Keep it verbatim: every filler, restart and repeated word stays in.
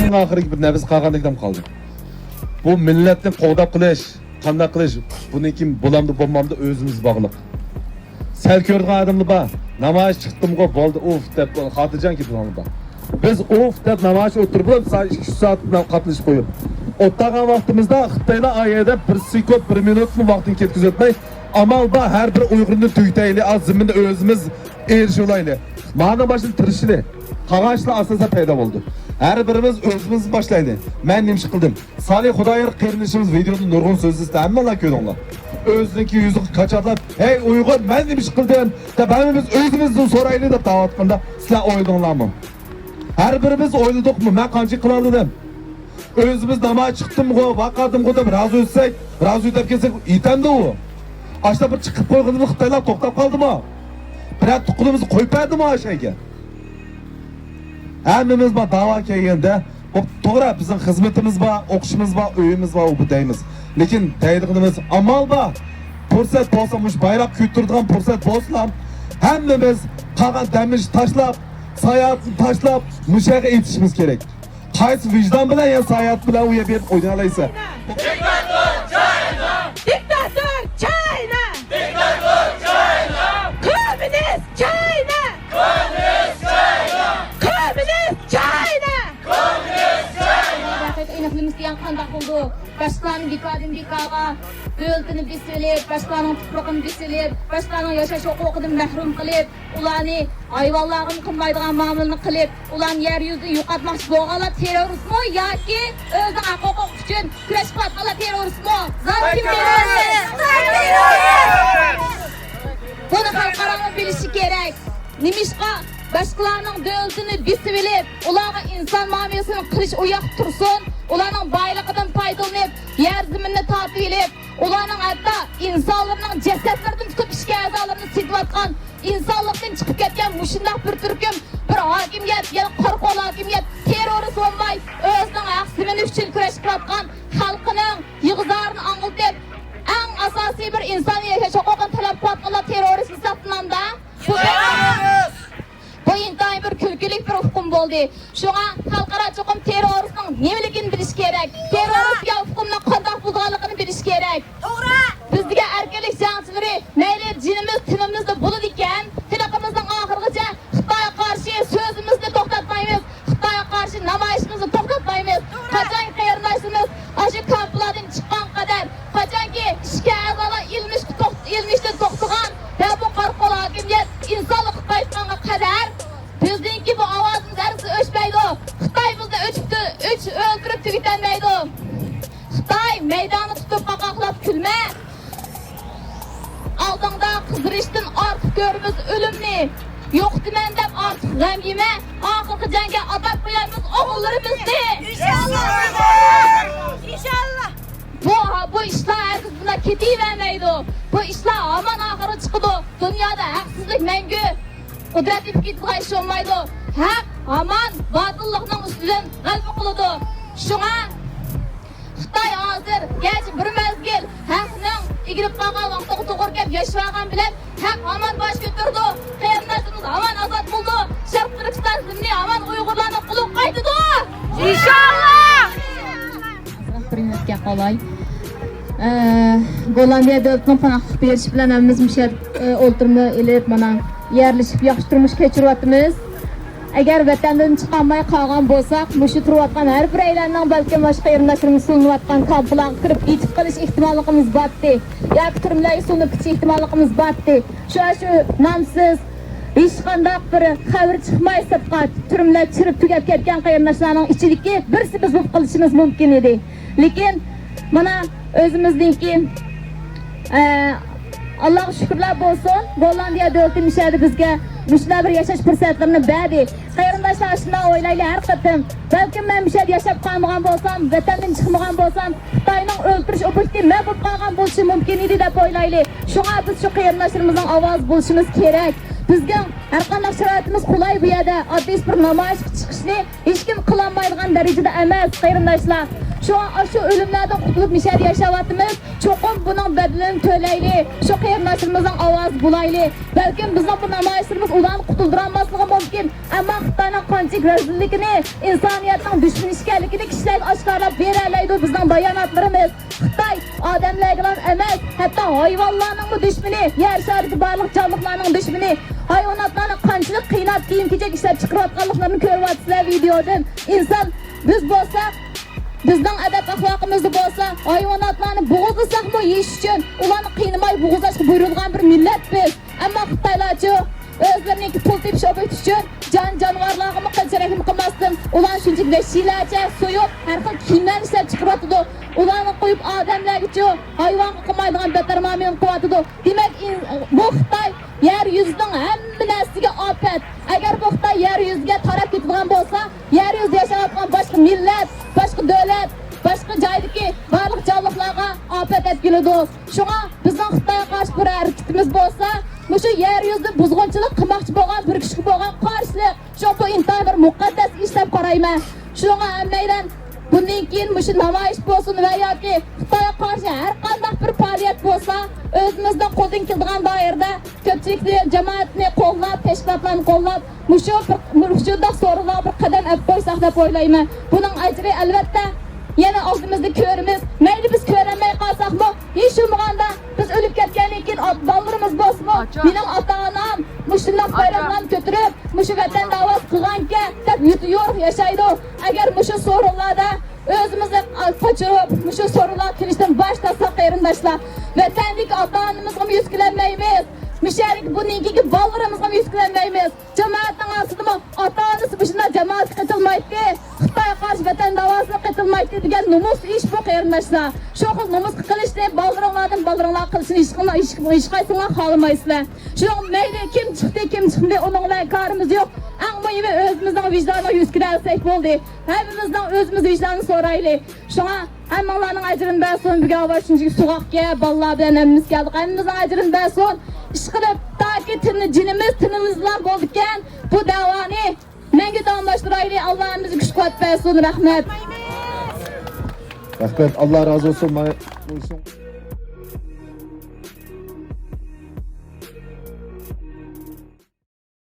ئەڭ ئاخىرقى بىر نەپەس قالغاندەك قالدى. بۇ مىللەتنى قوغداپ قېلىش، قانداق قىلىش، بۇنىڭ كېيىن بولامدۇ، بولمامدۇ، ئۆزىمىزگە باغلىق. سەل كۆرىدىغان ئادەملەر بار، نامايىش چىقتىمغۇ، بولدى، ئۇف دەپ خاتىرجەم كېتىدىغانلار بار. بىز ئۇف دەپ نامايىش ئولتۇرۇپ، سائەت ئىككى، ئۈچ سائەت بىلەن قاتنىشىپ قويۇپ، ئولتۇرغان ۋاقتىمىزدا خىتايلار ئا يەردە بىر سېكۇنت، بىر مىنۇتمۇ ۋاقتىنى كەتكۈزۈۋەتمەي، ئامال بار، ھەر بىر ئۇيغۇرنى تۈگىتەيلى، ئاز زېمىندا ئۆزىمىز ئېرىشىۋالايلى. مانا باشتىن تىرىشىلى. قالغان ئىشلار ئاستا-ئاستا پەيدا بولىدۇ. ھەر بىرىمىز ئۆزىمىز باشلايلى. مەن نېمە ئىش قىلدىم؟ سالىھ خۇدايار قېرىندىشىمىز ۋىدېونى نۇرغۇن سۆزلىسە، ھەممىلا كۆردۈڭلار. ئۆزىنىڭكى يۈزىگە كاچاتلاپ، «ھەي ئۇيغۇر، مەن نېمە ئىش قىلدىم؟» دەپ، ھەممىمىز ئۆزىمىزدىن سورايلى دەپ دەۋاتقاندا، سىلەر ئويلىدىڭلارمۇ؟ ھەر بىرىمىز ئويلىدۇقمۇ؟ مەن قانچىلىك قىلالىدىم؟ ئۆزىمىز نامايىش چىقتىمغۇ، ۋارقىرىدىمغۇ دەپ رازى ئۆتسەك، رازى ئۆتەپ كەتسەك، يېتەمدۇ ئۇ؟ ئاشۇنداق بىر چىقىپ قويغىنىمىز خىتايلار توختاپ قالدىمۇ؟ بىرەر تۇغقىنىمىزنى قويۇپ بەردىمۇ ئاشۇ يەرگە؟ ھەممىمىز بار داۋا كەلگەندە، بۇ توغرا، بىزنىڭ خىزمىتىمىز بار، ئوقۇشىمىز بار، ئۆيىمىز بار، بۇ دەيمىز. لېكىن دەيدىغىنىمىز، ئامال بار. پۇرسەت بولسا، مۇشۇ بايراق كۆتۈرىدىغان پۇرسەت بولسىلا، ھەممىمىز قالغان دەم ئېلىشنى تاشلاپ، ساياھەتنى تاشلاپ، مۇشۇ يەرگە يېتىشىمىز كېرەك. قايسى ۋىجدان بىلەن يا ساياھەت بىلەن ئۇ يەرگە بېرىپ ئوينىيالايسەن؟ دىكتاتور چاينا! دىكتاتور چاينا! دىكتاتور چاينا! كوممۇنىست چاينا! كوممۇنىست چاينا! كوممۇنىست چاينا! كوممۇنىست چاينا! ھەقىقىي ئېنىقلىمىسا دېگەن قانداق بولىدۇ؟ باشقىلارنى بىكاردىن بىكارغا، دۆلىتىنى بېسىۋېلىپ، باشقىلارنىڭ تۇپرىقىنى بېسىۋېلىپ، باشقىلارنىڭ ياشاش ھوقۇقىدىن مەھرۇم قىلىپ، ئۇلارنى ھايۋانلارغىمۇ قىلمايدىغان مۇئامىلىنى قىلىپ، ئۇلارنى يەر يۈزىدىن يوقاتماقچى بولغانلار تېررورىستمۇ ياكى ئۆزىنىڭ ھەق ھوقۇقى ئۈچۈن كۈرەش قىلىۋاتقانلار تېررورىستمۇ؟ زادى كىم تېررورىست؟ بۇنى خەلقئارانىڭ بىلىشى كېرەك. نېمىشقا باشقىلارنىڭ دۆلىتىنى بېسىۋېلىپ، ئۇلارغا ئىنسان مۇئامىلىسىنى قىلىش ئۇ ياقتا تۇرسۇن، ئۇلارنىڭ بايلىقىدىن پايدىلىنىپ، يەر زېمىننى تارتىۋېلىپ، ئۇلارنىڭ ھەتتا ئىنسانلىرىنىڭ جەسەتلىرىدىن تۇتۇپ ئىچكى ئەزالىرىنى سېتىۋاتقان، ئىنسانلىقتىن چىقىپ كەتكەن مۇشۇنداق بىر تۈركۈم بىر ھاكىمىيەت، يەنى قارا قول ھاكىمىيەت، تېررورىست بولماي، ئۆزىنىڭ ھەق زېمىنى ئۈچۈن كۈرەش قىلىۋاتقان خەلقىنىڭ يىغا-زارىنى ئاڭلىتىپ، ئەڭ ئاساسىي بىر ئىنسانىي ياشاش ھوقۇقىنى تەلەپ قىلىۋاتقانلار تېررورىست ھېسابلىنامدا؟ بۇ بۇ ئىنتايىن بىر كۈلكىلىك بىر ئۇقۇم بولدى. شۇڭا خەلقئارا چوقۇم تېررورىستنىڭ نېمىلىكىنى بىلىشى كېرەك. تېررورىست دېگەن ئۇقۇمنىڭ قانداق بولىدىغانلىقىنى بىلىشى كېرەك. توغرا. بىز دېگەن ئەركىنلىك جەڭچىلىرى مەيلى جېنىمىز تېنىمىزدا بولىدىكەن، تىنىقىمىزنىڭ ئاخىرىغىچە خىتايغا قارشى سۆزىمىزنى توختاتمايمىز، خىتايغا قارشى نامايىشىمىزنى توختاتمايمىز. توغرا. قاچانكى قېرىنداشلىرىمىز ئاشۇ كامپلاردىن چىققان قەدەر، قاچانكى ئىچكى ئەزالار ئېلىنىشقا توخت-، ئېلىنىشتىن توختىغان ۋە بۇ قارا قول ھاكىمىيەت ئىنسانلىققا قايتقانغا قەدەر، بىزنىڭكى بۇ ئاۋازىمىز ھەرگىز ئۆچمەيدۇ. خىتاي بىزنى ئۆچ-، ئۆچ-، ئۆلتۈرۈپ تۈگىتەلمەيدۇ. خىتاي مەيداننى تۇتۇپ قاقاقلاپ كۈلمە. ئالدىڭدا قىزىرىشتىن ئارتۇق كۆرىمىز ئۆلۈمنى. يوقىتىمەن دەپ ئارتۇق غەم يېمە. ئاخىرقى جەڭگە ئاتاپ قويارمىز ئوغۇللىرىمىزنى. ئىنشاللا. ئىنشاللا. بۇ، بۇ ئىشلار ھەرگىز بۇنداق كېتىۋەرمەيدۇ. بۇ ئىشلار ھامان ئاخىرغا چىقىدۇ. دۇنيادا ھەقسىزلىك مەڭگۈ قۇدرەت تېپىپ كېتىدىغان ئىش بولمايدۇ. ھەق ھامان باتىللىقنىڭ ئۈستىدىن غەلىبە قىلىدۇ. شۇڭا خىتاي ھازىر گەرچە بىر مەزگىل ھەقنىڭ ئېگىلىپ قالغان ۋاقتىغا توغرا كەپ ياشىۋالغان بىلەن، ھەق ھامان باش كۆتۈرىدۇ. قېرىنداشلىرىمىز ھامان ئازاد بولىدۇ. شەرقىي تۈركىستان زېمىنى ھامان ئۇيغۇرلارنىڭ قولىغا قايتىدۇ. ئىنشاللا! بىر مىنۇتكە قالاي. ئە، گوللاندىيە دۆلىتىنىڭ پاناھلىق بېرىشى بىلەن ھەممىمىز مۇشۇ يەردە، ئە، ئولتۇرما ئېلىپ، مانا، يەرلىشىپ ياخشى تۇرمۇش كەچۈرۈۋاتىمىز. ئەگەر ۋەتەندىن چىقالماي قالغان بولساق، مۇشۇ تۇرۇۋاتقان ھەر بىرەيلەننىڭ بەلكىم باشقا قېرىنداشلىرىمىز سولىنىۋاتقان كامپلارغا كىرىپ يېتىپ قېلىش ئېھتىماللىقىمىز بارتتى. ياكى تۈرمىلەرگە سولىنىپ كېتىش ئېھتىماللىقىمىز بارتتى. شۇ، شۇ نامسىز، ھېچقانداق بىر خەۋىرى چىقماي سىرتقا تۈرمىلەر چىرىپ تۈگەپ كەتكەن قېرىنداشلارنىڭ ئىچىدىكى بىرسى بىز بولۇپ قېلىشىمىز مۇمكىن ئىدى. لېكىن مانا ئۆزىمىزنىڭكى، ئە، ئاللاغا شۈكۈرلەر بولسۇن، گوللاندىيە دۆلىتى مۇشۇ يەردە بىزگە مۇشۇنداق بىر ياشاش پۇرسەتلىرىنى بەردى. قېرىنداشلار، ئاشۇنداق ئويلايلى ھەر قېتىم. بەلكىم مەن مۇشۇ يەردە ياشاپ قالمىغان بولسام، ۋەتەندىن چىقمىغان بولسام، خىتاينىڭ ئۆلتۈرۈش ئوبيېكتى مەن بولۇپ قالغان بولۇشى مۇمكىن ئىدى دەپ ئويلايلى. شۇڭا بىز شۇ قېرىنداشلىرىمىزنىڭ ئاۋازى بولۇشىمىز كېرەك. بىزنىڭ ھەرقانداق شارائىتىمىز قولاي بۇ يەردە ئاددىي بىر نامايىشقا چىقىشنى ھېچكىم قىلالمايدىغان دەرىجىدە ئەمەس، قېرىنداشلار. شۇڭا ئاشۇ ئۆلۈملەردىن قۇتۇلۇپ مۇشۇ يەردە ياشاۋاتىمىز. چوقۇم بۇنىڭ بەدىلىنى تۆلەيلى. شۇ قېرىنداشلىرىمىزنىڭ ئاۋازى بولايلى. بەلكىم بىزنىڭ بۇ نامايىشلىرىمىز ئۇلارنى قۇتۇلدۇرالماسلىقى مۇمكىن. ئەمما خىتاينىڭ قانچىلىك رەزىللىكىنى، ئىنسانىيەتنىڭ دۈشمىنى ئىكەنلىكىنى كىشىلەرگە ئاشكارىلاپ بېرەلەيدۇ بىزنىڭ باياناتلىرىمىز. خىتاي ئادەملەرگىلا ئەمەس، ھەتتا ھايۋانلارنىڭمۇ دۈشمىنى، يەر شارىدىكى بارلىق جانلىقلارنىڭ دۈشمىنى. ھايۋاناتلارنى قانچىلىك قىيناپ، كىيىم-كېچەك ئىشلەپ چىقىرىۋاتقانلىقلىرىنى كۆرۈۋاتىسىلەر ۋىدېودىن. ئىنسان بىز بولساق، بىزنىڭ ئەدەپ-ئەخلاقىمىزدا بولسا، ھايۋاناتلارنى بوغۇزلىساقمۇ يېيىش ئۈچۈن، ئۇلارنى قىينىماي بوغۇزلاشقا بۇيرۇلغان بىر مىللەت بىز. ئەمما خىتايلارچۇ، ئۆزلىرىنىڭكى پۇل تېپىش ئوبيېكتى ئۈچۈن جان-جانىۋارلارغىمۇ قىلچە رەھىم قىلماستىن، ئۇلارنى شۇنچىلىك ۋەھشىيلەرچە سويۇپ، ھەر خىل كىيىملەرنى ئىشلەپ چىقىرىۋاتىدۇ. ئۇلارنى قويۇپ، ئادەملەرگىچۇ، ھايۋانغا قىلمايدىغان بەتەر مۇئامىلىنى قىلىۋاتىدۇ. دېمەك، ئىن-، بۇ خىتاي يەر يۈزىنىڭ ھەممە نەرسىسىگە ئاپەت. ئەگەر بۇ خىتاي يەر يۈزىگە تاراپ كېتىدىغان بولسا، يەر يۈزىدە ياشاۋاتقان باشقا مىللەت، باشقا دۆلەت، باشقا جايدىكى بارلىق جانلىقلارغا ئاپەت ئەپ كېلىدۇ. شۇڭا بىزنىڭ خىتايغا قارشى بىر ھەرىكىتىمىز بولسا، مۇشۇ يەر يۈزىدە بۇزغۇنچىلىق قىلماقچى بولغان بىر كۈچكە بولغان قارشىلىق. شۇڭا بۇ ئىنتايىن بىر مۇقەددەس ئىش دەپ قارايمەن. شۇڭا ھەممەيلەن بۇندىن كېيىن مۇشۇ نامايىش بولسۇن ۋە ياكى خىتايغا قارشى ھەر قانداق بىر پائالىيەت بولسا، ئۆزىمىزنىڭ قولدىن كېلىدىغان دائىرىدە كۆپچىلىكنى، جامائەتنى قوللاپ، تەشكىلاتلارنى قوللاپ، مۇشۇ بىر، مۇشۇنداق سورۇنلارغا بىر قەدەم ئەپ قويساق دەپ ئويلايمەن. بۇنىڭ ئەجرى، ئەلۋەتتە، يەنە ئالدىمىزدا كۆرىمىز. مەيلى بىز كۆرەلمەي قالساقمۇ، ھېچ بولمىغاندا بىز ئۆلۈپ كەتكەندىن كېيىن ئات-، بالىلىرىمىز بولسىمۇ، مېنىڭ ئاتا-ئانام مۇشۇنداق بايراملارنى كۆتۈرۈپ، مۇشۇ ۋەتەن داۋاسى قىلغانىكەن دەپ يۇرتى يورۇق ياشايدۇ. ئەگەر مۇشۇ سورۇنلاردا ئۆزىمىزنى قاچۇرۇپ، مۇشۇ سورۇنلارغا كېلىشتىن باش تارتساق، قېرىنداشلار، ۋەتەندىكى ئاتا-ئانىمىزغىمۇ يۈز كېلەلمەيمىز. مۇشۇ يەردىكى بۇ نىڭكىگە بالىلىرىمىزغىمۇ يۈز كېلەلمەيمىز. جامائەتنىڭ ئارىسىدىمۇ ئاتا-ئانىسى مۇشۇنداق جامائەتكە قېتىلمايتتى، خىتايغا قارشى ۋەتەن داۋاسىغا قېتىلمايتتى دېگەن نومۇس ئىش بۇ، قېرىنداشلار. شۇ خىل نومۇسقا قېلىشنى بالىلىرىڭلاردىن بالىلىرىڭلار قىلىشىنى ھېچ، ھېچقايسىڭلار خالىمايسىلەر. شۇنىڭ مەيلى كىم چىقتى، كىم چىقمىدى، ئۇنىڭ بىلەن كارىمىز يوق. ئەڭ مۇھىمى ئۆزىمىزنىڭ ۋىجدانىغا يۈز كېلەلسەك بولدى. ھەممىمىزنىڭ ئۆزىمىز ۋىجداننى سورايلى. شۇڭا ھەممىڭلارنىڭ ئەجرىنى بەرسۇن. بۈگۈن ھاۋا شۇنچىلىك سوغۇق ئىكەن، بالىلار بىلەن ھەممىمىز كەلدۇق. ھەممىمىزنىڭ ئەجرىنى بەرسۇن. ئىشقىلىپ، تاكى تېنى، جېنىمىز، تېنىمىز بىلەن بولىدىكەن، بۇ دەۋانى مەڭگۈ داۋاملاشتۇرايلى. ئاللا ھەممىمىزگە كۈچ-قۇۋۋەت بەرسۇن. رەھمەت. رەھمەت، ئاللا رازى بولسۇن.